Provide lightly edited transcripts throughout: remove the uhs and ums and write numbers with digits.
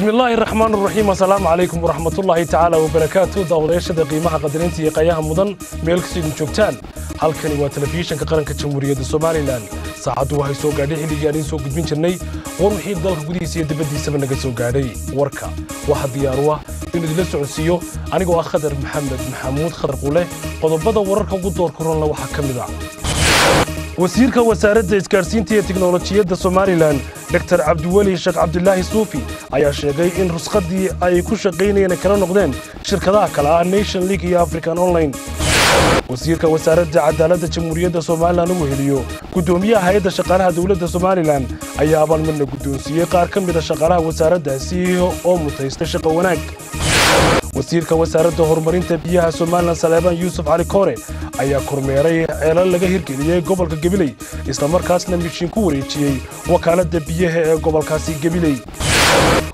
بسم الله الرحمن الرحيم. السلام عليكم ورحمة الله تعالى وبركاته. داوديشada qiimaha qadarinta iyo qayaha mudan meel kasta idin joogtaan. Halkani waa telefishinka qaranka Jamhuuriyadda Somaliland. Saacadu waxay soo gaadhay xilligii aan soo gudbin jirnay war wixii dalka gudihiisa iyo dibaddiisaba naga soo gaadhay. Warka waxa diyaar u ah inuu idinla socodsiiyo anigoo ah Khadar Maxamed Maxamuud Khadar Qule. Qodobada wararka ugu doorka roonla waxaa ka mid ah wasiirka wasaaradda isgaarsiinta iyo tiknoolajiyadda Somaliland Dr. Cabdiweli Sheekh Cabdilaahi Suufi ayaa sheegay in ruqsadii ay ku shaqaynayeen kala noqdeen shirkadaha kale ah Nation League iyo African Online. Wasiirka wasaaradda cadaaladda Jamhuuriyadda Somaliland uu heliyo gudoomiyaha hay'adda shaqaalaha dawladda Somaliland ayaa abaalmarino guddoonsiiyey qaar ka mid ah shaqaalaha wasaaraddaasi oo mutaystay shaqo wanaag. Wasiirka wasaaradda horumarinta biyaha Somaliland Saleebaan Yuusuf Cali Koore ayaa kormeeray ceelal laga hirgeliyey gobolka Gabiley isla markaasna mishiin ku wareejiyey wakaaladda biyaha ee gobolkaasi Gabiley.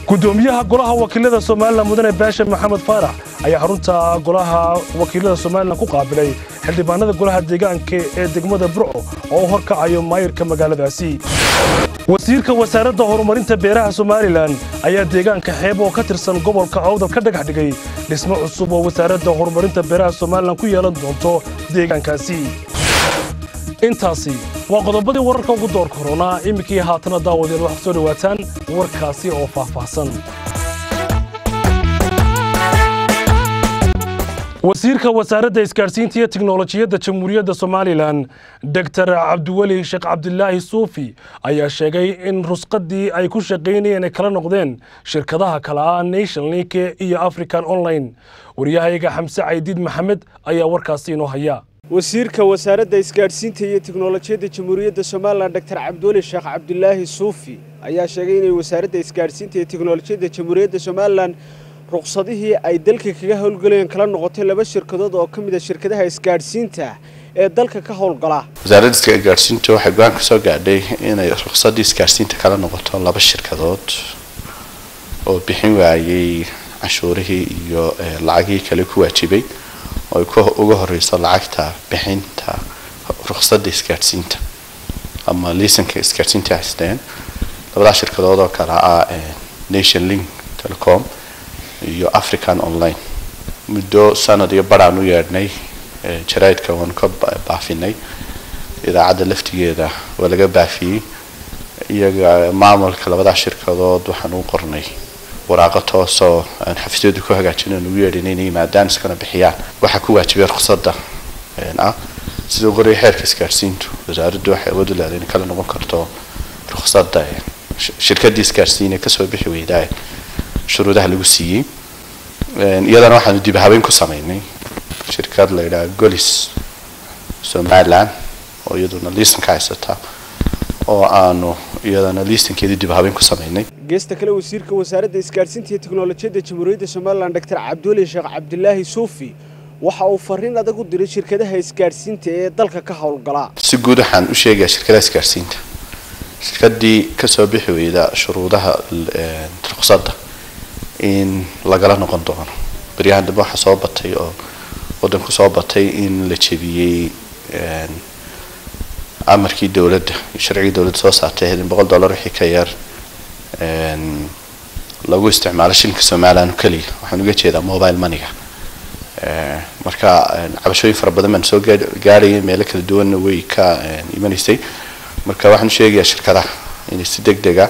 Gudoomiyaha golaha wakiilada Somaliland Mudane Baashe Maxamed Faarax ayaa xarunta golaha wakiilada Somaliland ku qaabilay xildhibaanada golaha deegaanka ee degmada Burco oo u horkacayo maayirka magaaladaasi. Wasiirka wasaaradda horumarinta beeraha Somaliland ayaa deegaanka xeeb oo ka tirsan gobolka Awdal ka dhagax dhigay dhismo cusub oo wasaaradda horumarinta beeraha Somaliland ku yeelan doonto deegaankaasi. Intaasi waa qodobadii wararka ugu door korona. Iminkii haatana daawadeen wax soo dhawaataan warkaasi oo faahfaahsan. Wasiirka wasaaradda isgaarsiinta iyo tiknoolajiyadda Jamhuuriyadda Somaliland Dr. Cabdiweli Sheekh Cabdilaahi Suufi ayaa sheegay in ruqsadii ay ku shaqaynayeen ay kala noqdeen shirkadaha kale ah Nation Link iyo African Online. Wariyahayga Xamse Caydiid Maxamed ayaa warkaasi inoo haya. Wasiirka wasaaradda isgaarsiinta iyo tiknoolajiyadda Jamhuuriyadda Somaliland Dr. Cabdiweli Sheekh Cabdilaahi Suufi ayaa sheegay inay wasaaradda isgaarsiinta iyo tiknoolajiyadda Jamhuuriyadda Somaliland ruqsadihii ay dalka kaga howlgalayeen kala noqotay laba shirkadood oo ka mid ah shirkadaha isgaarsiinta ee dalka ka howlgala. Wasaaradda isgaarsiinta waxay go'aan ka soo gaadhay inay ruqsadii isgaarsiinta kala noqoto laba shirkadood oo bixin waayay canshuurihii iyo lacagihii kale ku waajibay oo ay uga horeyso lacagta bixinta ruqsadda isgaarsiinta ama liisanka isgaarsiinta haysteen. Labada shirkadood oo kala ah Nation Link Telecom iyo African Online. Muddo sanad iyo baraan u yeedhnay jaraa'idka waan ka baafinay, idaacadda laftigeeda waa laga baafiyey. Iyaga maamulka labada shirkadood waxaan u qornay waraaqo toos oo aan xafiisyadu ku hagaajinay ugu yeedhinay inay yimaadaan iskana bixiyaan waxa ku waajibay ruqsadda ah. Sidoo kale xeerka isgaarsiintu wasaaraddu waxay awood u leedahay in kala noqon karto ruqsadda shirkaddii isgaarsiin kasoo bixi weydaa shuruudaha lagu siiyey. Iyadana waxaanu dib habeyn ku sameynay shirkad la yidhaha Golis Somaliland oo iyaduna liisanka haysata oo aanu iyadana liisankeedii dib habeyn ku sameynay. Geesta kale wasiirka wasaaradda isgaarsiinta iyo tiknoolajiyadda Jamhuuriyadda Somaliland Dr. Cabdiweli Sheekh Cabdilaahi Suufi waxa uu fariin adag u diray shirkadaha isgaarsiinta ee dalka ka howlgala. Si guud waxaan u sheegayaa shirkadaha isgaarsiinta shirkaddii kasoo bixi weyda shuruudaha ruqsadda in lagala noqon doono. Baryahan dambe waxaa soo batay oo waddanku soo batay in la jebiyey amarkii dowladda, sharcigii dowladda soo saartay in $100 wixii ka yar lagu isticmaalo shilinka Somaliland kaliya. Waxaan uga jeedaa mobile money-ga. Marka cabashooyin fara badan baan soo gaarayay, meelo kala duwanna way ka imanaysay. Marka waxaan sheegayaa shirkadaha inay si degdeg ah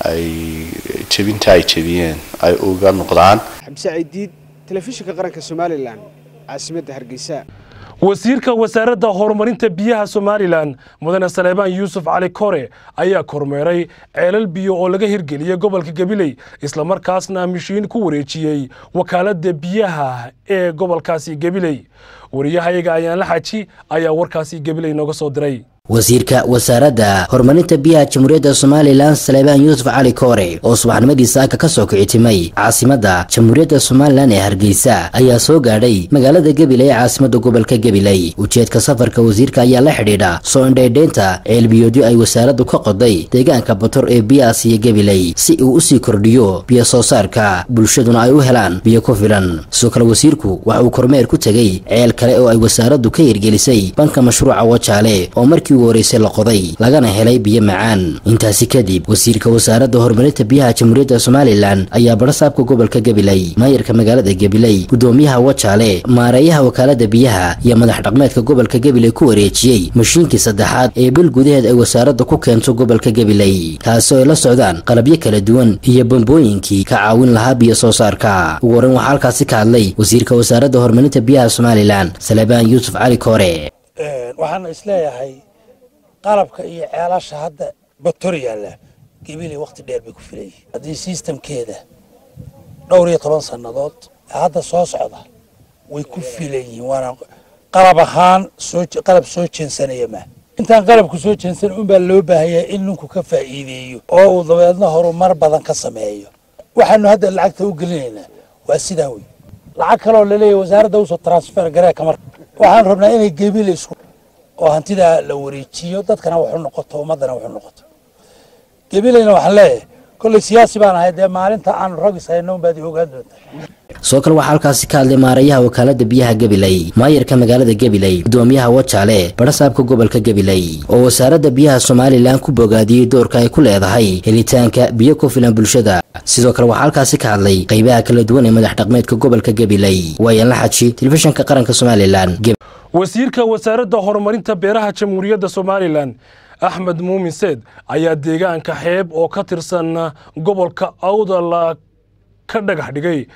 ay jebinta ay jebiyeen ay uga noqdaan. Xamse Caydiid, telefishinka qaranka Somaliland, caasimadda Hargeysa. Wasiirka wasaaradda horumarinta biyaha Somaliland Mudane Saleebaan Yuusuf Cali Koore ayaa kormeeray ceelal biyo oo laga hirgeliyey gobolka Gabiley isla markaasna mishiin ku wareejiyey wakaaladda biyaha ee gobolkaasi Gabiley. Wariyahayaga Ayaan La Xaji ayaa warkaasi Gabiley nooga soo diray. Wasiirka wasaaradda horumarinta biyaha Jamhuuriyadda Somaliland Saleebaan Yuusuf Cali Koore oo subaxnimadii saaka ka soo kicitimay caasimadda Jamhuuriyadda Somaliland ee Hargeysa ayaa soo gaadhay magaalada Gabiley ee caasimadda gobolka Gabiley. Ujeedka safarka wasiirka ayaa la xidhiidha soo indhaydhaynta ceelbiyoodyo ay wasaaraddu ka qoday deegaanka Bator ee biyaha siiya Gabiley si uu u sii kordhiyo biyo soo saarka bulshaduna ay u helaan biyo ku filan. Sidoo kale wasiirku waxa uu kormeer ku tegey ceel kale oo ay wasaaraddu ka hirgelisay banka mashruuca Wajaale oo markii markii ugu horeysay la qoday lagana helay biyo macaan. Intaasi kadib wasiirka wasaaradda horumarinta biyaha Jamhuuriyadda Somaliland ayaa barasaabka gobolka Gabiley, maayarka magaalada Gabiley, gudoomiyaha Wajaale, maareeyaha wakaaladda biyaha iyo madax dhaqameedka gobolka Gabiley ku wareejiyey mashiinkii saddexaad ee bil gudaheed ay wasaaradda ku keento gobolka Gabiley, kaasoo ay la socdaan qalabyo kala duwan iyo bambooyinkii ka caawin lahaa biyo soo saarka. Ugu horreyn waxaa halkaasi ka hadlay wasiirka wasaaradda horumarinta biyaha Somaliland Salebaan Yuusuf Cali Koore. Waxaan isleeyahay qalabka iyo ceelasha hadda bator yaalla Gabiley waqti dheer bay ku filayeen. Haddii sistamkeeda dhowr iyo toban sannadood hadda soo socda way ku filayihiin, waana qalab ahaan qalab soo jeensanaya ma intaan qalabku soo jeensan unbaa loo baahanyahay in ninku ka faa'iideeyo oo uu dabeedna horumar badan ka sameeyo. Waxaanu hadda lacagta u gelinaynaa waa sidaa wey. Lacag kaloo laleeyahay wasaaradda usoo transfer garee kamar. Waxaan rabnaa inay Gabiley isku oo hantida la wareejiyo, dadkana waxu noqoto, ummaddana waxu noqoto. Gabileyna waxaan leeyahay kolley siyaasi baan ahay, dee maalinta aan ragis hayno unbaad ogaan doontaa. Sidoo kale waxaa halkaasi ka hadlay maareeyaha wakaaladda biyaha Gabiley, maayarka magaalada Gabiley, gudoomiyaha Wajaale, barasaabka gobolka Gabiley oo wasaaradda biyaha Somaliland ku bogaadiyey doorka ay ku leedahay helitaanka biyo ku filan bulshada. Sidoo kale waxaa halkaasi ka hadlay qaybaha kala duwan ee madax dhaqameedka gobolka Gabiley. Waayaan la xaji telefishinka qaranka Somaliland. Wasiirka wasaaradda horumarinta beeraha Jamhuuriyadda Somaliland Axmed Muumin Seed ayaa deegaanka Xeeb oo ka tirsan gobolka Awdal ka dhagax dhigay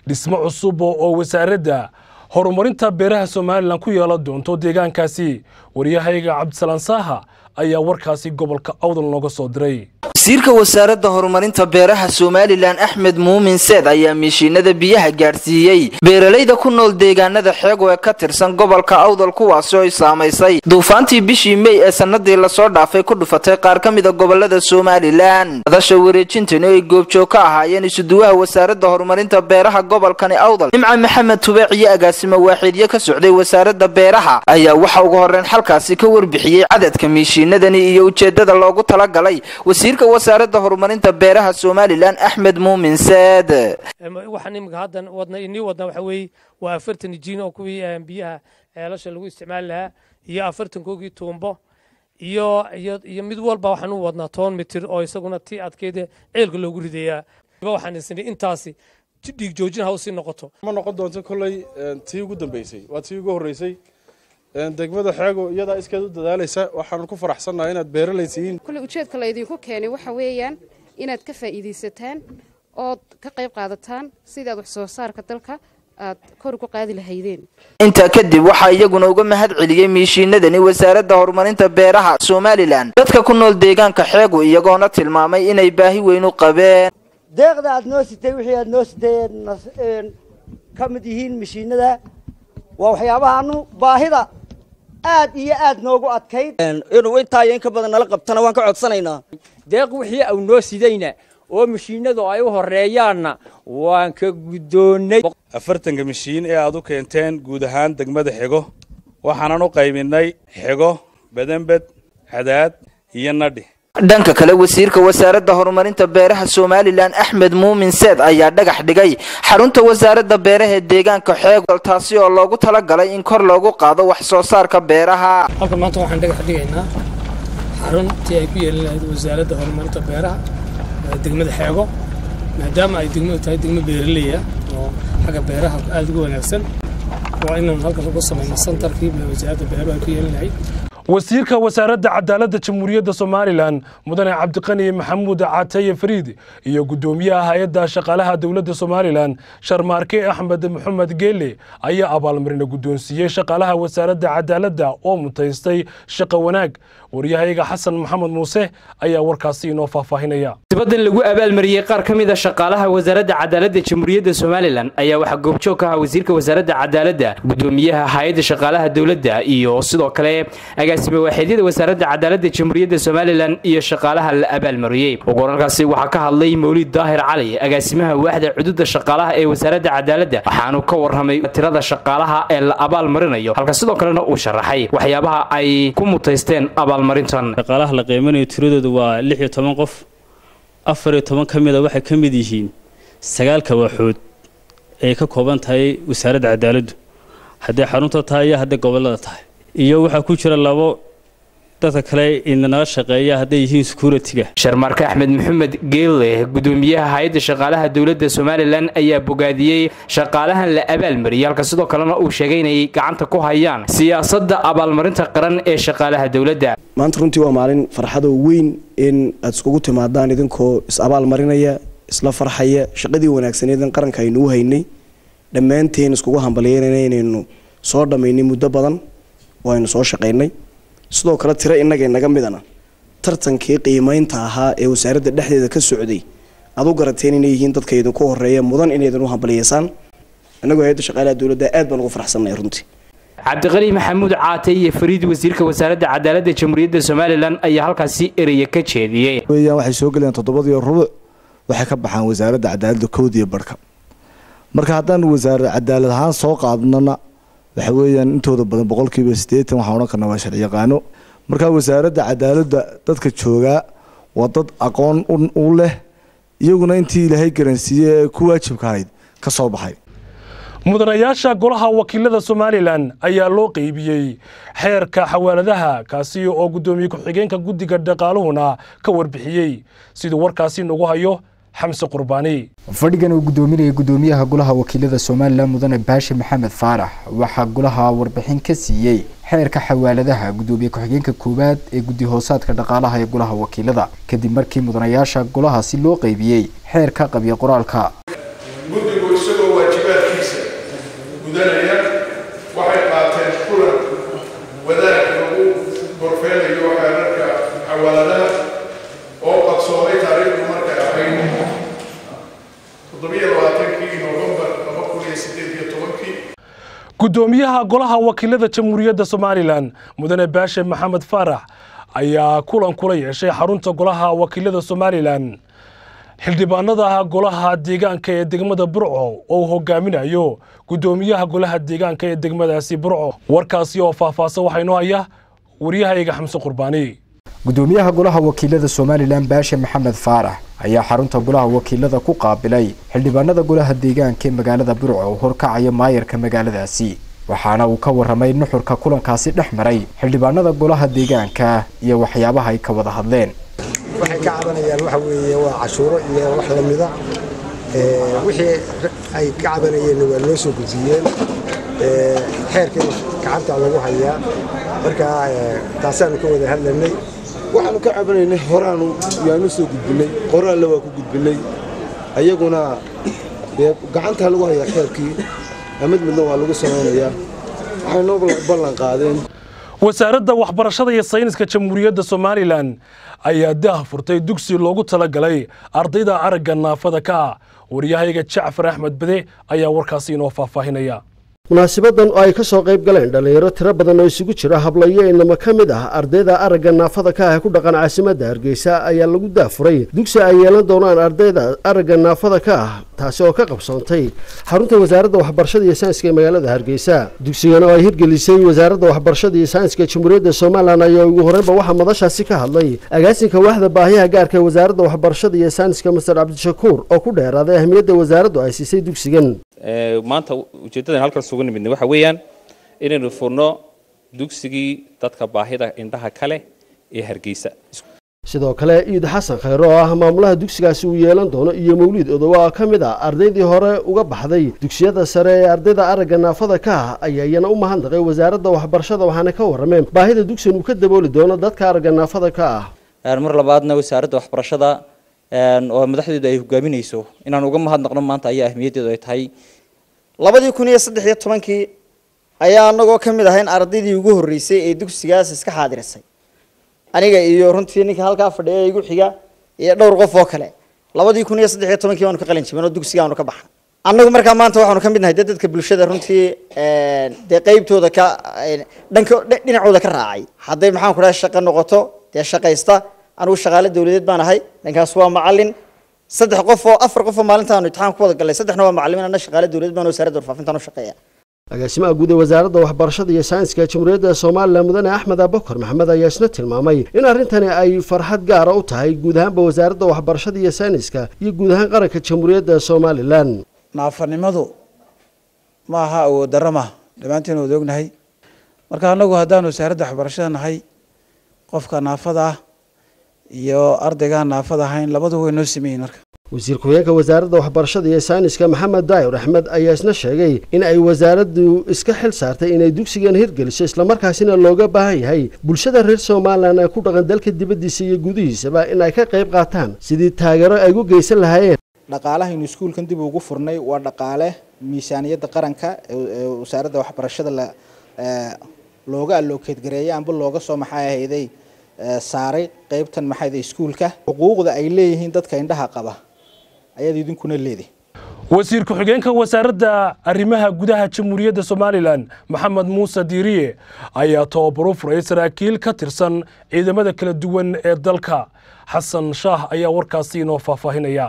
dhismo cusub oo wasaaradda horumarinta beeraha Somaliland ku yeelan doonto deegaankaasi. Waryahayga Cabdisalaan Saaha ayaa warkaasi gobolka Awdal nooga soo diray. Wasiirka wasaaradda horumarinta beeraha Somaliland Axmed Muumin Seed ayaa mishiinada biyaha gaadhsiiyey beeralayda ku nool deegaanada Xeego ee ka tirsan gobolka Awdal, kuwaasi oo ay saamaysay duufaantii bishii May ee sanadii lasoo dhaafay ku dhufatay qaar ka mid a gobolada Somaliland. Madasha wareejintani ay goobjoog ka ahaayeen isuduwaha wasaaradda horumarinta beeraha gobolkani Awdal Nimca Maxamed Tubeec iyo agaasimo waaxidyo ka socday wasaaradda beeraha ayaa waxa ugu horreyn halkaasi ka warbixiyey cadadka mishiinadani iyo ujeedada loogu talagalay wasiirka wasaaradda horumarinta beeraha Somaliland Axmed Muumin Seed. Waxaan imika haddan wadna inii wadna waxa weeye waa 40 jiin oo kuwii biyaha ceelasha lagu isticmaali lahaa iyo 40 koogii tuumbo iyo iyo iyo mid walba waxaan u wadnaa 10 mitir oo isaguna tii adkeeda ceelka loogu ridayaa. Waxaan isnii intaasi dhiig joojin ha usii noqoto. Ma noqon doonto kolley tii ugu dambeysay, waa tii ugu horreysay. Degmada Xeego iyadaa iskeed u dadaalaysa, waxaanu ku faraxsannahay inaad beeralaysiin. Kulley ujeedka la idinku keenay waxa weeyaan inaad ka faa'iidaysataan ood ka qayb qaadataan sidaad wax soo saarka dalka aad kor ugu qaadi lahaydeen. Intaa kadib waxaa iyaguna uga mahad celiyey mishiinadani wasaaradda horumarinta beeraha Somaliland dadka ku nool deegaanka Xeego, iyagoona tilmaamay inay baahi weyn u qabeen. Deeqda aad noo sitay, wixii aad noo sitay ka mid yihiin mishiinada, waa waxyaabahaanu baahida aad iyo aad noogu adkayd. Inuu intaa iyo in ka badan nala qabtana waan ka codsanaynaa. Deeq wixii au noo sidayna oo mishiinadu ay u horeeyaanna waan ka guddoonnay. 40ka mishiin ee aad u keenteen guud ahaan degmada Xego waxaanan u qaybinnay Xego, Badanbed, Cadaad iyo Nadhi. Dhanka kale wasiirka wasaaradda horumarinta beeraha Somaliland Axmed Muumin Seed ayaa dhagax dhigay xarunta wasaaradda beeraha ee deegaanka Xeego, taasi oo loogu talagalay in kor loogu qaado wax soo saarka beeraha. Halkan maanta waxaan dhagax dhigaynaa xaruntii ay ku yeelan lahayd wasaaradda horumarinta beeraha degmada Xeego, maadaama ay degmadu tahay degmo beeraley ah oo xagga beeraha aada ugu wanaagsan, waa inaan halkan uga samayno santarkii wasaaradda beeruhu ay ku yeelan lahayd. Wasiirka wasaaradda cadaaladda Jamhuuriyadda Somaliland mudane Cabdiqani Maxamuud Cataye Fariid iyo gudoomiyaha hay-adda shaqaalaha dowladda Somaliland Sharmaarke Axmed Maxamed Geele ayaa abaalmarina guddoonsiiyey shaqaalaha wasaaradda cadaaladda oo mutaystay shaqo wanaag. Waryahayga Xasan Maxamed Muuse ayaa warkaasi inoo faahfaahinaya. Munaasibadan lagu abaalmariyey qaar ka mid ah shaqaalaha wasaaradda cadaaladda Jamhuuriyadda Somaliland ayaa waxaa goobjoog ka ahaa wasiirka wasaaradda cadaaladda, gudoomiyaha hay'adda shaqaalaha dowladda iyo sidoo kale agaasime waaxeedyada wasaaradda cadaaladda Jamhuuriyadda Somaliland iyo shaqaalaha la abaalmariyey. Ugu horreynkaasi waxaa ka hadlay Mawlid Daahir Cali, agaasimaha waaxda cududa shaqaalaha ee wasaaradda cadaaladda, waxaanu ka warramay tirada shaqaalaha ee la abaalmarinayo, halka sidoo kalena uu sharaxay waxyaabaha ay ku mutaysteen abaalmarintan. Shaqaalaha la qiimeeyo tiradoodu waa 16 qof, 14 ka mid ah waxay ka mid yihiin 9 waaxood ay ka kooban tahay wasaaradda cadaaladdu, haddii xarunta tahay iyo haddii gobollada tahay, iyo waxaa ku jira 2 Dadka kale inala shaqeeya hadday yihiin security-ga. Sharmarka Axmed Maxamed Geelle, gudoomiyaha hay'adda shaqaalaha dowladda Somaliland, ayaa bogaadiyey shaqaalahan la abaalmariyay, halka sidoo kalena uu sheegay inay gacanta ku hayaan siyaasadda abaalmarinta qaran ee shaqaalaha dowladda. Maanta runtii waa maalin farxadoo weyn in aad iskugu timaadaan idinkoo is abaalmarinaya, isla farxaya, shaqadii wanaagsaneed in qaranka aynu u haynay dhammaanteen iskugu hambalyeynayna inaynu soo dhammaynay muddo badan oo aynu soo shaqaynay. Sidoo kale tiro innaga inaga midana tartankii qiimeynta ahaa ee wasaaradda dhexdeeda ka socday aad u garateen inay yihiin dadka idinku horeeya mudan inaydan u hambalyeysaan. Innagoo hay'adda shaqaalaha dowladda aad baan ugu faraxsannahay runtii. Cabdiqani Maxamuud Caate iyo Fariid, wasiirka wasaaradda cadaaladda Jamhuuriyadda Somaliland, ayaa halkaasi ereye ka jeediyey. Weeyaan waxay soo galeen 7:15, waxay ka baxaan wasaaradda cadaaladda 1:30. Marka haddaan wasaaradda cadaalad ahaan soo qaadnana, waxa weeyaan intooda badan 80% waxaan odhan karnaa waa sharci yaqaano. Marka wasaaradda cadaaladda dadka joogaa waa dad aqoon u leh, iyaguna intii Ilaahay garansiiyey ee ku waajibka ahayd ka soo baxay. Mudanayaasha golaha wakiilada Somaliland ayaa loo qeybiyey xeerka xawaaladaha, kaasi oo guddoomiye ku-xigeenka guddiga dhaqaaluhuna ka warbixiyey, siduu warkaasi nagu hayo Xamse Qurbaani. Fadhigan uu gudoominayay gudoomiyaha golaha wakiilada Somaliland, mudane Baashi Maxamed Faarax, waxaa golaha warbixin ka siiyey xeerka xawaaladaha gudoomiye ku-xigeenka koowaad ee guddi hoosaadka dhaqaalaha ee golaha wakiilada, kadib markii mudanayaasha golahaasi loo qeybiyey xeerka qabyo qoraalka. Guddigu isagoo waajibaadkiisa gudanaya waxay qaateen kulan wadaag lagu gorfeynayo xeerarka xawaaladaha oo qabsoomay taariikhdu markay ahayd 27-kii Novembar 2018-kii. Guddoomiyaha golaha wakiilada Jamhuuriyadda Somaliland, mudane Baashe Maxamed Faarax, ayaa kulan kula yeeshay xarunta golaha wakiilada Somaliland xildhibaanada golaha deegaanka ee degmada Burco oo uu hogaaminayo guddoomiyaha golaha deegaanka ee degmadaasi Burco. Warkaasi oo faahfaahsan waxaa inoo haya waryahayga Xamse Qurbaani. Gudoomiyaha golaha wakiilada Somaliland Baashe Maxamed Faarax ayaa xarunta golaha wakiilada ku qaabilay xildhibaanada golaha deegaanka ee magaalada Burco oo horkacaya maayarka magaaladaasi, waxaana uu ka warramay nuxurka kulankaasi dhex maray xildhibaanada golaha deegaanka iyo waxyaabaha ay ka wada hadleen. Waxay ka cabanayaan waxa weeye waa cashuuro iyo wax lamida. Wixii ay ka cabanayeenna waa loo soo gudbiyeen, xeerkiina gacanta lagu hayaa, marka taasaanu ka wada hadlanay. Waxaanu ka cabanaynay horaanu yaanu soo gudbinay, qoraalle waa ku gudbinay, ayaguna dee gacantaa lagu hayaa xeerkii, mid midna waa lagu samaynayaa, waxay noo ballan qaadeen. Wasaaradda waxbarashada iyo sayniska Jamhuuriyadda Somaliland ayaa daah furtay dugsi loogu talagalay ardayda aragga naafada ka ah. Waryahayga Jacfar Axmed Bade ayaa warkaasi inoo faahfaahinaya. Munaasibadan oo ay ka soo qayb galeen dhallinyaro tiro badan oo isugu jira hablayo inama ka mid ah ardayda aragga naafada ka ah ee ku dhaqan caasimadda Hargeysa ayaa lagu daafuray dugsi ay yeelan doonaan ardayda aragga naafada ka ah, taasi oo ka qabsoontay xarunta wasaaradda waxbarashada iyo sayniska ee magaalada Hargeysa. Dugsigan oo ay hirgelisay wasaaradda waxbarashada iyo sayniska Jamhuuriyadda Somaliland ayaa ugu horreynba waxaa madashaasi ka hadlay agaasinka waaxda baahiyaha gaarka ee wasaaradda waxbarashada iyo sayniska, Master Cabdishakuur, oo ku dheeraaday ahmiyadda wasaaraddu ay siisay dugsigan. Maanta ujeeddadan halkan isugu nimidnay waxa weeyaan inaynu furno dugsigii dadka baahida indhaha kale ee Hargeysa. Sidoo kale Iid Xasan Khayre oo ah maamulaha dugsigaasi uu yeelan doono iyo Mawliid Odowa oo ka mid ah ardaydii hore uga baxday dugsiyada sare ee ardayda aragga naafada ka ah ayaa iyana u mahadnaqay wasaaradda waxbarashada, waxaana ka warrameen baahida dugsigan uu ka dabooli doono dadka aragga naafada ka ah. Mar labaadna wasaaradda waxbarashada oo madaxdeedu ay hogaaminayso inaan uga mahadnaqno maanta ayaa ahmiyaddeedu ay tahay. 2013-kii ayaa anagoo ka mid ahayn ardaydii ugu horreysay ee dugsigaas iska xaadirisay, aniga iyo runtii ninka halkaa fadhiya igu xiga iyo dhowr qof oo kale. 2013-kii waanu ka qalin jabin oo dugsiga aanu ka baxnay annagu. Markaa maanta waxaanu ka mid nahay dee dadka bulshada runtii dee qaybtooda ka dhanka dhinacooda ka raacay, hadday maxaan ku dhahay shaqo noqoto dee shaqaysta. Anigu shaqaale dawladeed baan ahay, dhankaas waa macallin. Saddex qof oo afar qof oo maalintaanu imtixaan ku wada galnay, saddexna waa macallimiin, anna shaqaale dawladeed baan, wasaaradda warfaafintaan u shaqeeya. Agaasimaha guud ee wasaaradda waxbarashada iyo sayniska Jamhuuriyadda Somaliland, mudane Axmed Abubakar Maxamed, ayaa isna tilmaamay in arrintani ay farxad gaara u tahay guud ahaanba wasaaradda waxbarashada iyo sayniska iyo guud ahaan qaranka Jamhuuriyadda Somaliland. Naafanimadu ma aha awood darro, maaha, dhammaantiin wada ognahay. Marka annagu haddaan wasaaradda waxbarashada nahay, Qofka naafada ah iyo ardaygaan naafada ahayn labadu way noo sameeyeen. Marka Wasiir ku-xigeenka wasaaradda waxbarashada iyo sayniska Maxamed Daayur Axmed ayaa isna sheegay in ay wasaaraddu iska xil saartay inay dugsigan hirgeliso, islamarkaasina looga baahan yahay bulshada reer Somalilan ee ku dhaqan dalka dibaddiisa iyo gudihiisaba in ay ka qayb qaataan sidii taageero ay ugu geysan lahaayeen. Dhaqaalahaynu iskuulkan dib ugu furnay waa dhaqaale miisaaniyadda qaranka ee wasaaradda waxbarashada la looga allocate gareeyay amba looga soo, maxay ahayday, saaray qeybtan, maxay, iskuulka. Xuquuqda ay leeyihiin dadka indhaha qaba ayaad idinkuna leedahay. Wasiir ku-xigeenka wasaaradda arrimaha gudaha Jamhuuriyadda Somalilan Maxamed Muuse Diiriye ayaa tababaro furay saraakiil ka tirsan ciidamada kala duwan ee dalka. Xasan Shaah ayaa warkaasi inoo faahfaahinaya.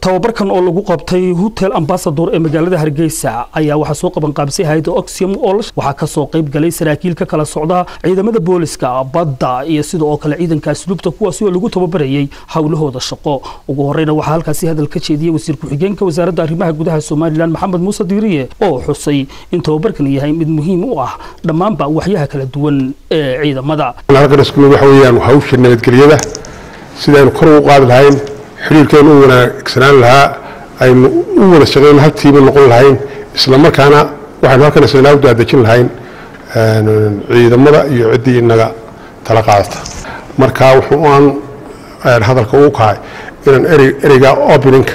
Tababarkan oo lagu qabtay Hotel Ambassador ee magaalada Hargeysa ayaa waxaa soo qaban qaabisay hay'adda Oxium, oo waxaa ka soo qayb galay saraakiil ka kala socda ciidamada booliska, badda iyo sidoo kale ciidanka asluubta, kuwaasi oo lagu tababarayay howlahooda shaqo. Ugu horeyna waxaa halkaasi hadal ka jeediyey wasiir ku-xigeenka wasaaradda arrimaha gudaha Somalilan Maxamed Muuse Diiriye, oo xusay in tababarkan yahay mid muhiim u ah dhammaanba waxyaha kala duwan ee ciidamada. Halkan isku waxa weeyaan hawsha nabadgelyada, sidaynu kor ugu qaadi lahayn xiriirkeenu u wanaagsanaan lahaa, aynu u wada shaqayn hal tiima noqon lahayn, isla markaana waxaynu halkan isnaa u daadejin lahayn ciidamada iyo ciddii inaga tala qaadata. Marka wuxuu aan hadalka ugu kahay inaan erey ereyga openinka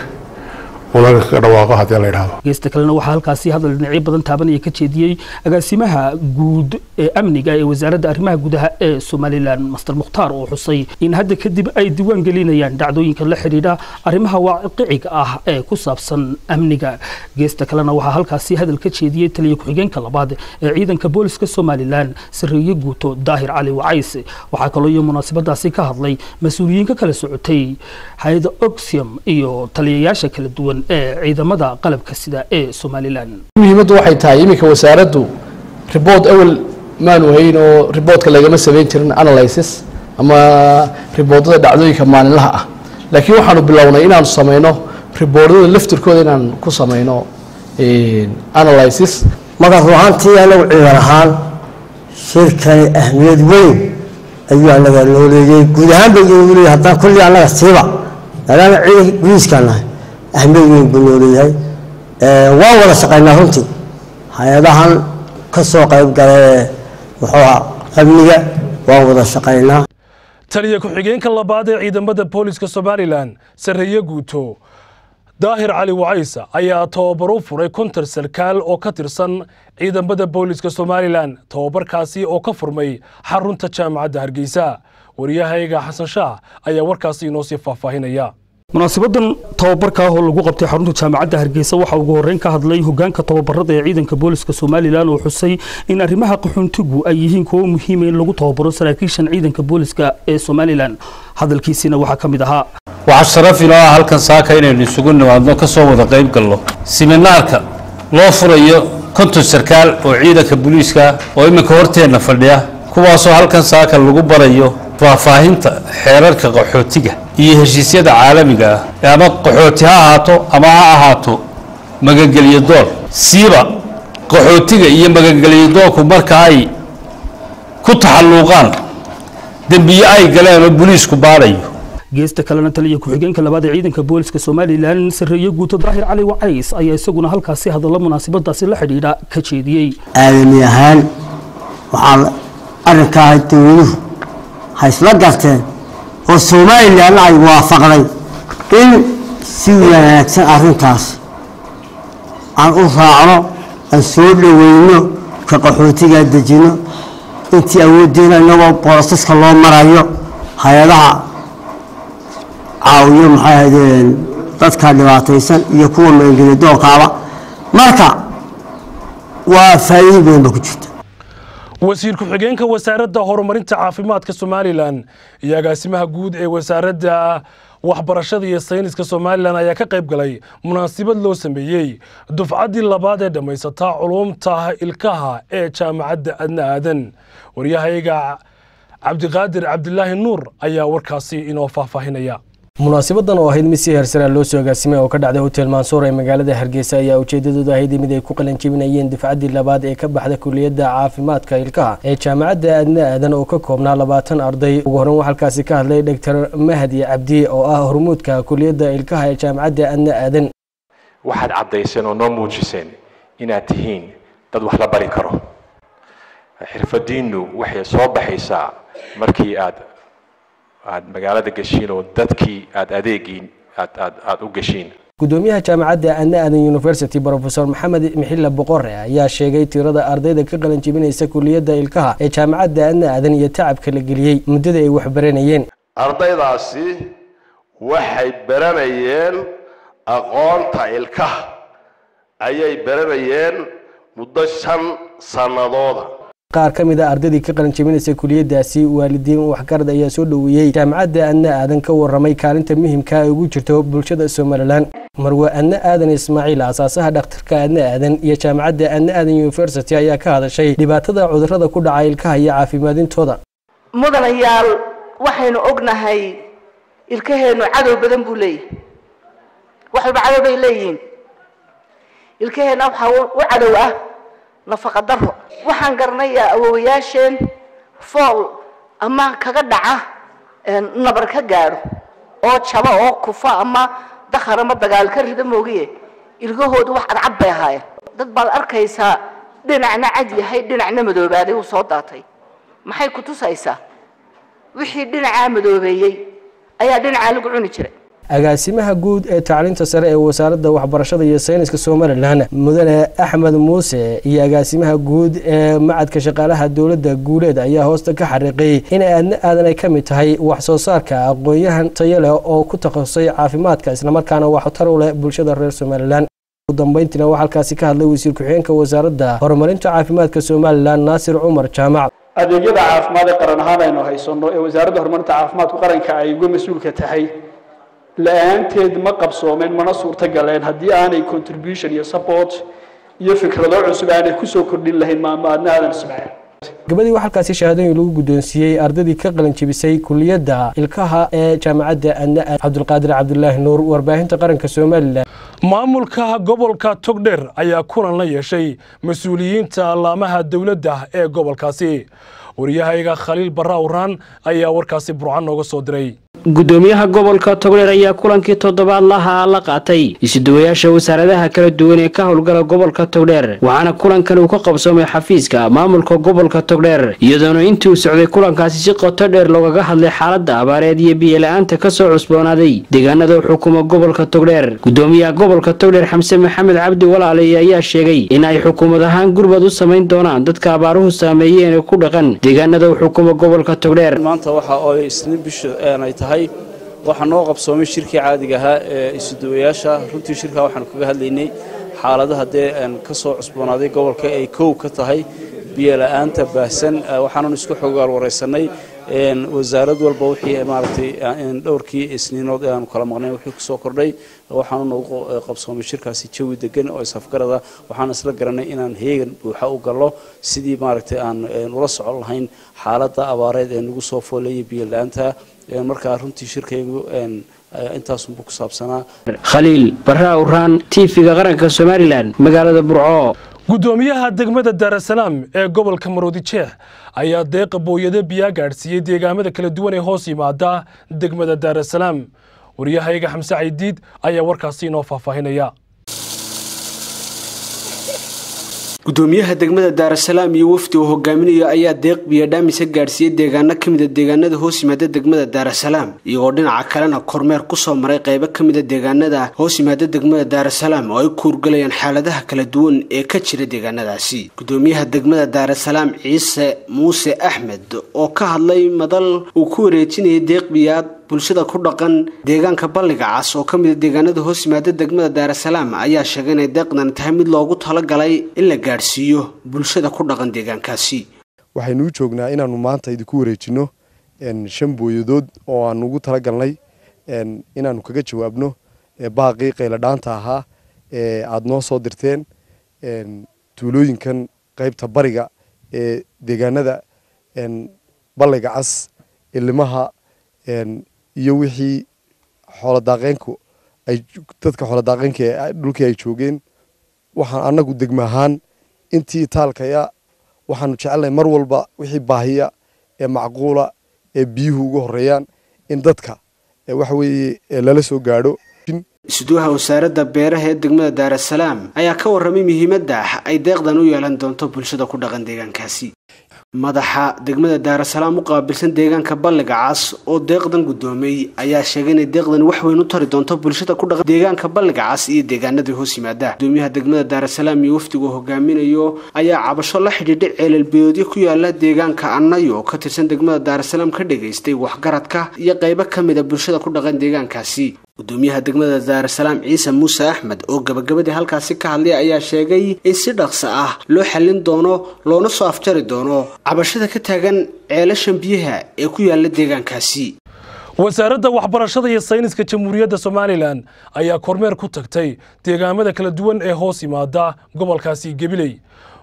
unaga kaga dhawaaqo haddii la yidhaahdo. Geesta kalena waxaa halkaasi hadal dhinacyo badan taabanaya ka jeediyey agaasimaha guud ee amniga ee wasaaradda arrimaha gudaha ee Somalilan, Master Mukhtaar, oo xusay in hadda kadib ay diiwaan gelinayaan dhacdooyinka la xidhiidha arrimaha waaqiciga ah ee ku saabsan amniga. Geesta kalena waxaa halkaasi hadal ka jeediyey taliye ku-xigeenka labaad ee ciidanka booliska Somalilan, sarreeye guuto Daahir Cali Wacays. Waxaa kaloo iyo munaasabadaasi ka hadlay mas-uuliyiin ka kala socotay hay-adda Oxium iyo taliyayaasha kala duwan ee ciidamada qalabka sida ee Somalilan. Muhiimaddu waxay tahay iminka wasaaraddu report awal maanu hayn oo reportka lagama samayn jirin analysis ama reportada dhacdooyinka maalinlaha ah, laakiin waxaanu bilownay inaanu samayno reportada laftirkooda, inaan ku samayno analysis. Marka ruuxantii anagu ciidan ahaan shirkani ahmiyad weyn ayuu anaga noo leeyay, guud ahaan bay inoogu leeyahay. Haddaan kulli annaga siiba maadaama ciidanka gudiiskaan nahay, ahmiyad weyn buu noo leeyahay. Waan wada shaqaynaa runtii hay-adahan ka soo qayb gala muxuu ahaa amniga, waan wada shaqaynaa. Taliye ku-xigeenka labaad ee ciidamada booliska Somalilan, sarreeye guuto Daahir Cali Wacaysa, ayaa tababaro furay 50 sarkaal oo ka tirsan ciidamada booliska Somalilan, tababarkaasi oo ka furmay xarunta jaamacadda Hargeysa. Wariyahayga Xasan Shaah ayaa warkaasi inoo sii faahfaahinaya. Munaasabadan tababarka oo lagu qabtay xarunta jaamacadda Hargeysa waxaa ugu horreyn ka hadlay hogaanka tababarada ee ciidanka booliska Somalilan, oo xusay in arrimaha qaxoontigu ay yihiin kuwo muhiima in lagu tababaro saraakiishan ciidanka booliska ee Somalilan. Hadalkiisina waxaa ka mid ahaa: Waxaa sharaf inoo ah halkan saaka inaynu isugu nimaadno, ka soo wada qayb gallo siminaarka loo furayo 50 sarkaal oo ciidanka booliiska oo iminka horteenna fadhiya, kuwaasoo halkan saaka lagu barayo faahfaahinta xeerarka qaxootiga iyo heshiisyada caalamiga ah, ama qaxooti ha ahaato ama ha ahaato magangelyo doon. Siiba qaxootiga iyo magangelyo doonku marka ay ku taxalluuqaan dembiye ay galeen oo booliisku baarayo. Geesta kalena taliya ku-xigeenka labaad ee ciidanka booliska Somalilan, sarreeye guuto Daahir Cali Wacays, ayaa isaguna halkaasi hadallo munaasabadaasi la xidhiidha ka jeediyey. Aadami ahaan waxaa arrinkaa dowladuhu ha isla garteen oo Somalilanna ay waafaqday in si wanaagsan arrintaas aan u raacno, aan soo dhoweyno, ka qaxootigaa dejino intii awooddeena, inagoo processka loo marayo hay-adaha caawiyo, maxay ahaydeen, dadka dhibaataysan iyo kuwa maangeliya doonkaaba. Marka waa faa'iido badan ba ku jirta. Wasiir ku-xigeenka wasaaradda horumarinta caafimaadka Somalilan iyo agaasimaha guud ee wasaaradda waxbarashada iyo sayniska Somalilan ayaa ka qayb galay munaasabad loo sameeyey dufcaddii labaad ee dhammaysata culuumta ilkaha ee jaamacadda Adna Aadan. Waryahayaga Cabdiqaadir Cabdilaahi Nuur ayaa warkaasi inoo faahfaahinaya. Munaasibadan oo ahayd mid si heersare loo soo agaasimay oo ka dhacday Hotel Mansour ee magaalada Hargeysa ayaa ujeedadoodu ahayd mid ay ku qalanjebinayeen dufcaddii labaad ee ka baxda kuliyadda caafimaadka ilkaha ee jaamacadda Aadna Aadan oo ka koobnaa 20 arday. Ugu horreyn waxaa halkaasi ka hadlay Dr. Mahdi Cabdi oo ah hormuudka kuliyadda ilkaha ee jaamacadda Aadna Aadan. Waxaad caddayseen oo noo muujiseen inaad tihiin dad wax la bari karo. Xirfadiinnu waxay soo baxaysaa markii aad magaalada gashiin oo dadkii aad adeegiin aad u gashiin. Gudoomiyaha jaamacadda Aadna Aadan University, Professor Maxamed Mixile Boqore, ayaa sheegay tirada ardayda ka qalin jebinaysa kuliyadda ilkaha ee jaamacadda Aadna Aadan iyo tacabka la geliyey muddada ay wax baranayeen. Ardaydaasi waxay baranayeen aqoonta ilkaha ayay baranayeen muddo 5 sannadooda. Qaar ka mid ah ardaydii ka qalin jebinaysa kuliyadaasi, waalidiin, waxgarad ayaa soo dhoweeyey jaamacadda Aadna Aadan, ka warramay kaalinta muhiimka ay ugu jirto bulshada Somaliland. Marwe Aadna Aadan Ismaaciil, asaasaha dhakhtarka Aadna Aadan iyo jaamacadda Aadna Aadan University, ayaa ka hadashay dhibaatada cudurrada ku dhaca ilkaha iyo caafimaadintooda. Mudanayaal, waxaynu ognahay ilkaheennu cadow badan buu leeyahay. Wax walba cadow bay leeyihiin. Ilkaheenna waxaa u cadow ah nafaqa daro. Waxaan garanayaa awowayaasheen fool ama kaga dhaca nabar ka gaadho oo jaba oo kufa ama dakhar ama dagaal ka rida moogiye, ilkahoodu wax cadcad bay ahaayeen. Dad baad arkaysaa dhinacna cad yahay, dhinacna madoobaaday, uu soo daatay. Maxay ku tusaysaa? Wixii dhinacaa madoobeeyey ayaa dhinacaa lagu cuni jiray. Agaasimaha guud ee tacliinta sare ee wasaaradda waxbarashada iyo sayniska Somaliland, mudane Axmed Muuse, iyo agaasimaha guud ee macadka shaqaalaha dowladda Guuleed ayaa hoosta ka xariiqay in Aadna Aadan ay ka mid tahay wax soo saarka aqoon-yahan tayo leh oo ku takhasusay caafimaadka, islamarkaana waxtar u leh bulshada reer Somaliland. Ugu dambeyntiina waxaa halkaasi ka hadlay wasiir ku-xigeenka wasaaradda horumarinta caafimaadka Somaliland, Naasir Cumar Jaamac. Adeegyada caafimaad ee qaran ahaan aynu haysanno ee wasaaradda horumarinta caafimaadku qaranka ay uga mas-uulka tahay, la-aanteed ma qabsoomeen mana suurtagaleen haddii aanay contribution iyo support iyo fikrado cusub aanay kusoo kordhin lahayn maama Aadna Aadan Ismaaciil. Gabadii waxaa halkaasi shahaadooyin lagu guddoonsiiyey ardaydii ka qalin jebisay kuliyadda ilkaha ee jaamacadda Aadna. Cabdulqaadir Cabdulaahi Nuur, warbaahinta qaranka Somaliland. Maamulka gobolka Togdheer ayaa kulan la yeeshay mas-uuliyiinta laamaha dowladda ee gobolkaasi. Wariyahayga Khaliil Barra Awraan ayaa warkaasi Burcan nooga soo diray. Gudoomiyaha gobolka Togdheer ayaa kulankii toddobaadlaha la qaatay isuduwayaasha wasaaradaha kala duwan ee ka howlgala gobolka Togdheer, waxaana kulankan uu ka qabsoomay xafiiska maamulka gobolka Togdheer, iyadoona intii uu socday kulankaasi si qoto dheer loogaga hadlay xaaladda abaareed iyo biyo-la-aanta kasoo cusboonaaday deegaanada xukuma gobolka Togdheer. Gudoomiyaha gobolka Togdheer, Xamse Maxamed Cabdi Walaale, ayaa sheegay in ay xukuumad ahaan gurmad u samayn doonaan dadka abaaruhu saameeyeen ee ku dhaqan deegaanada xukuma gobolka Togdheer. Maanta waxa oo Isniin bisha ay tahay, waxaa noo qabsoomay shirkii caadiga ahaa ee isuduwayaasha. Runtii shirkaa waxaanu kaga hadlaynay xaaladaha dee ka soo cusboonaaday gobolka, ay kow ka tahay biyo la-aanta baahsan. Waxaanan isku xogaal waraysanay wasaarad walba wixii maaragtay dhowrkii Isniinood ee aanu kala maqnay wixii kusoo kordhay. Waxaanu noogu qabsoomay shirkaasi jawi degan oo isafgarada. Waxaan isla garanay inaan heegan buuxa u gallo sidii maaragtay aan ula socon lahayn xaaladda abaareed ee nagu soo fooleeyay biyo la-aanta. Markaa runtii shirkaygu intaasunbuu ku saabsanaa. Khaliil Barra Uraan, TV-ga qaranka Somaliland, magaalada Burco. Gudoomiyaha degmada Daarasalaam ee gobolka Maroodi Jeex ayaa deeqa booyado biyaa gaadhsiiyey deegaamada kala duwan ee hoos yimaada degmada Daarasalaam. Wariyahayga Xamse Caydiid ayaa warkaasi inoo faahfaahinaya. Gudoomiyaha degmada Daarasalaam iyo wafdi uu hogaaminayo ayaa deeq biyodhaamisa gaadhsiiyey deegaano ka mida deegaanada hoos yimaada degmada Daarasalaam, iyagoo dhinaca kalena kormeer kusoo maray qaybo ka mida deegaanada hoos yimaada degmada Daarasalaam oo ay kuurgalayaan xaaladaha kala duwan ee ka jira deegaanadaasi. Gudoomiyaha degmada Daarasalaam, Ciise Muuse Axmed, oo ka hadlay madal uu ku wareejinayay deeq biyaad bulshada ku dhaqan deegaanka Balliga Cas oo ka mid ah deegaanada hoos yimaada degmada Daarasalaam, ayaa sheegay inay deeqdan tahay mid loogu talagalay in la gaadhsiiyo bulshada ku dhaqan deegaankaasi. Waxaynu u joognaa inaanu maanta idinku wareejino 5 booyadood oo aan ugu talagalnay inaanu kaga jawaabno baaqii qayladhaanta ahaa ee aada noo soo dirteen tuulooyinkan qaybta bariga ee deegaanada Balliga Cas, Ilimaha iyo wixii Xoolo daaqeenku ay dadka xoolo daaqeenka dhulkii ay joogeen. Waxaan annagu degmo ahaan intii taalkaya waxaanu jecelnahay mar walba wixii baahiya ee macquula ee biyuhu ugu horeeyaan in dadka waxa weeye lala soo gaadho. Isuduwaha wasaaradda beeraha ee degmada Daarasalaam ayaa ka warramay muhiimadda ay deeqdan u yeelan doonto bulshada ku dhaqan deegaankaasi. Madaxa degmada Daarasalaam u qaabilsan deegaanka Balliga Cas oo deeqdan guddoomay ayaa sheegay inay deeqdan wax weyn u tari doonto bulshada ku dhaqan deegaanka Balliga Cas iyo deegaanadii hoos yimaada. Gudoomiyaha degmada Daarasalaam iyo wafdigu hogaaminayo ayaa cabasho la xidhiidhay ceelal biyoodyo ku yaala deegaanka Annayo oo ka tirsan degmada Daarasalaam ka dhageystay waxgaradka iyo qaybo ka mid a bulshada ku dhaqan deegaankaasi. Gudoomiyaha degmada Daarasalaam Ciise Muuse Axmed oo gabagabadii halkaasi ka hadlay ayaa sheegay in si dhaqso ah loo xallin doono loona soo afjari doono cabashada ka taagan ceelashan biyaha ee ku yaala deegaankaasi. Wasaaradda waxbarashada iyo sayniska Jamhuuriyadda Somalilan ayaa kormeer ku tagtay deegaamada kala duwan ee hoos yimaada gobolkaasi Gabiley.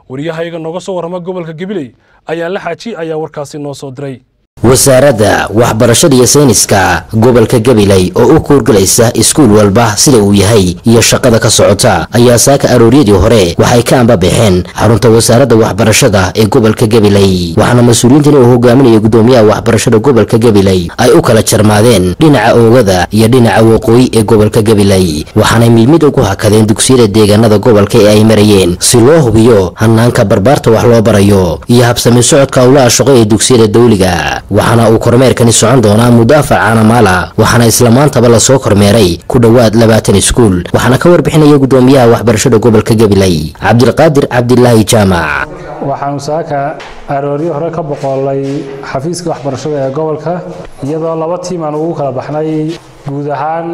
Wariyahayaga nooga soo warrama gobolka Gabiley ayaa la xaaji ayaa warkaasi noo soo diray. Wasaaradda waxbarashada iyo sayniska gobolka Gabiley oo u kuurgalaysa iskuul walba sida uu yahay iyo shaqada ka socota ayaa saaka arooryadii hore waxay ka ambabixeen xarunta wasaaradda waxbarashada ee gobolka Gabiley. Waxaana mas-uuliyiintan uu hogaaminaya gudoomiyaha waxbarashada gobolka Gabiley ay u kala jarmaadeen dhinaca oogada iyo dhinaca waqooyi ee gobolka Gabiley, waxaanay mid mid ugu hakadeen dugsiyada deegaanada gobolka ee ay marayeen si loo hubiyo hanaanka barbaarta wax loo barayo iyo habsami socodka howlaha shaqo ee dugsiyada dawliga. Waxaana uu kormeerkani socon doonaa muddo 4 caanamaala, waxaana isla maantaba lasoo kormeeray ku dhowaad 20 iskuul. Waxaana ka warbixinaya gudoomiyaha waxbarashada gobolka Gabiley Cabdilqaadir Cabdilaahi Jaamac. Waxaanu saaka arooryo hore ka boqolay xafiiska waxbarashada ee gobolka, iyadoo laba tiim aan ugu kala baxnay guud ahaan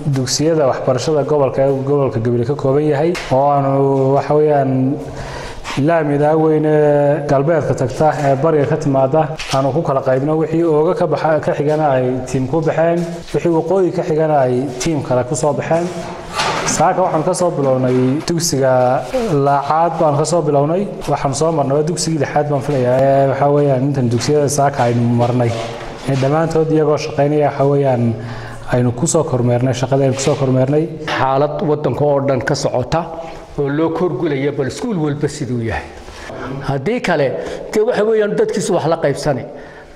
dugsiyada waxbarashada gobolka ee gobolka Gabiley ka kooban yahay, oo aanu waxa weeyaan laamida weyn ee galbeedka tagta ee bariga ka timaada aanu ku kala qaybno. Wixii ooga ka baxa ka xigana ay tiim ku baxeen, wixii waqooyi ka xigana ay tiim kale ku soo baxeen. Saaka waxaan ka soo bilownay dugsiga Laacaad baan ka soo bilownay, waxaan soo marnay waa dugsigii lixaad baan filayaa. Waxa weeyaan intan dugsiyada saaka aynu marnay dhammaantood iyagoo shaqaynaya waxa weeyaan aynu ku soo kormeernay shaqada aynu ku soo kormeernay. Xaalad waddanka oo dhan ka socota oo loo korgulaya bal iskuul walba siduu yahay, haddii kale dee waxa weeyaan dadkiisu wax la qaybsani.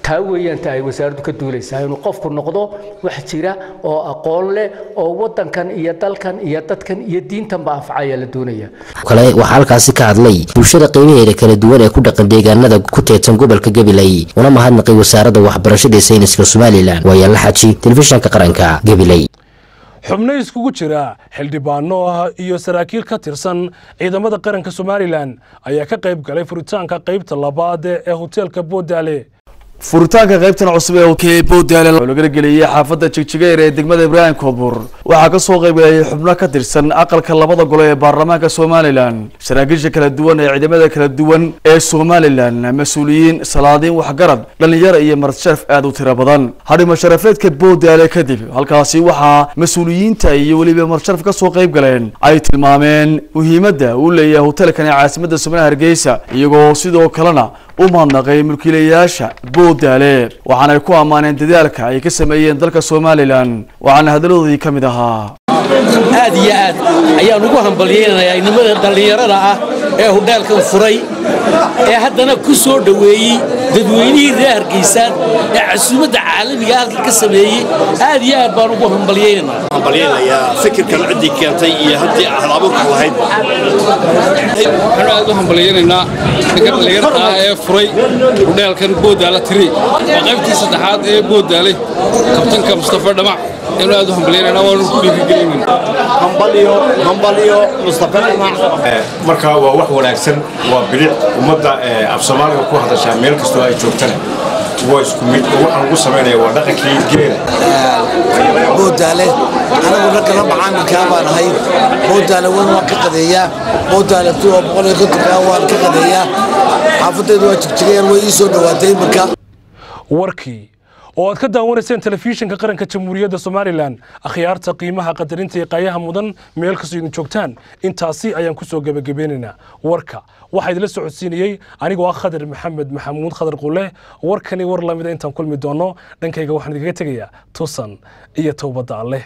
Taa weeyaan ta ay wasaaraddu ka duulaysaa inuu qofku noqdo wax jira oo aqoon leh oo waddankan iyo dalkan iyo dadkan iyo diintanba anfacaya la doonaya. Kale waxaa halkaasi ka hadlay bulshada qiimaheeda kala duwan ee ku dhaqan deegaanada ku teedsan gobolka Gabiley, una mahadnaqay wasaaradda waxbarashada iyo sayniska Somalilan. Waa la xaji telefishinka qaranka Gabiley. Xubno iskugu jira xildhibaano ah iyo saraakiil ka tirsan ciidamada qaranka Somalilan ayaa ka qayb galay furitaanka qaybta labaad ee hoteelka Boodale. Furitaanka qaybtan cusub ee Boodale oo laga geliyay xaafadda Jigjigeer ee degmada Ibraahim Koodbuur waxaa ka soo qayb galay xubno ka tirsan aqalka labada gole ee baarlamaanka Somaliland, saraakiisha kala duwan ee ciidamada kala duwan ee Somaliland, mas'uuliyiin, salaadiin, waxgarad, dhalinyaro iyo marti-sharaf aad u tiro badan. Hadhimo sharafeedka Boodale kadib halkaasi waxaa mas'uuliyiinta iyo weliba marti-sharaf ka soo qayb galeen ay tilmaameen muhiimadda uu leeyahay hoteelkan ee caasimadda Soomaaliya Hargeysa, iyagoo sidoo kalena u mahadnaqay mulkiilayaasha Boodale, waxaana ay ku ammaaneen dadaalka ay ka sameeyeen dalka Somaliland. Waxaana hadaladoodii ka mid ahaa: aad iyo aad ayaan ugu hambalyeynayaa inamada dhallinyarada ah ee hudheelkan furay ee haddana ku soo dhoweeyey dadweynihii reer Hargeysaan ee casuumadda caalamiga halkan ka sameeyey. Aad iyo aad baan ugu hambalyeynaynaa. Hambalyeynayaa fikirkan ciddii keentay iyo haddii hal-abuurka lahayd. Waxaanu aad u hambalyeynaynaa ninka dhallinyarada ah ee furay hudheelkan Boodale 3, waa qaybtii saddexaad ee Boodale, kabtanka Mustafa Dhamac ayaanu aad u hambalyeynayna waanu ku dhiirigelinaynaa. Hambalyo, hambalyo Mustafa Dhamac. Marka waa wax wanaagsan, waa bilic ummadda af Soomaaliga ku hadashaa meel kastoo ay joogtana waa isku mid. Waxaan ugu sameynaya waa dhaqankii geela Boodale. Anagu ragga la macaamilkaa baan ahay. Boodale 1 waan ka qadeeyaa, Boodale 2 oo 150 waan ka qadeeyaa. Xaafadaydu waa Jigjigeer, way ii soo dhowaatay iminka. Warkii Oo aad ka daawanayseen telefishinka qaranka Jamhuuriyadda Somalilan. Akhyaarta qiimaha, qadarinta iyo qaayaha mudan, meel kastoo idin joogtaan, intaasi ayaan kusoo gebagabeynaynaa warka. Waxaa idinla socodsiinayey anigoo ah Khadar Maxamed Maxamuud Khadar Qule. Warkani war lamida intaan kulmi doono, dhankayga waxaan idinkaga tegayaa tusan iyo towbadda Alleh.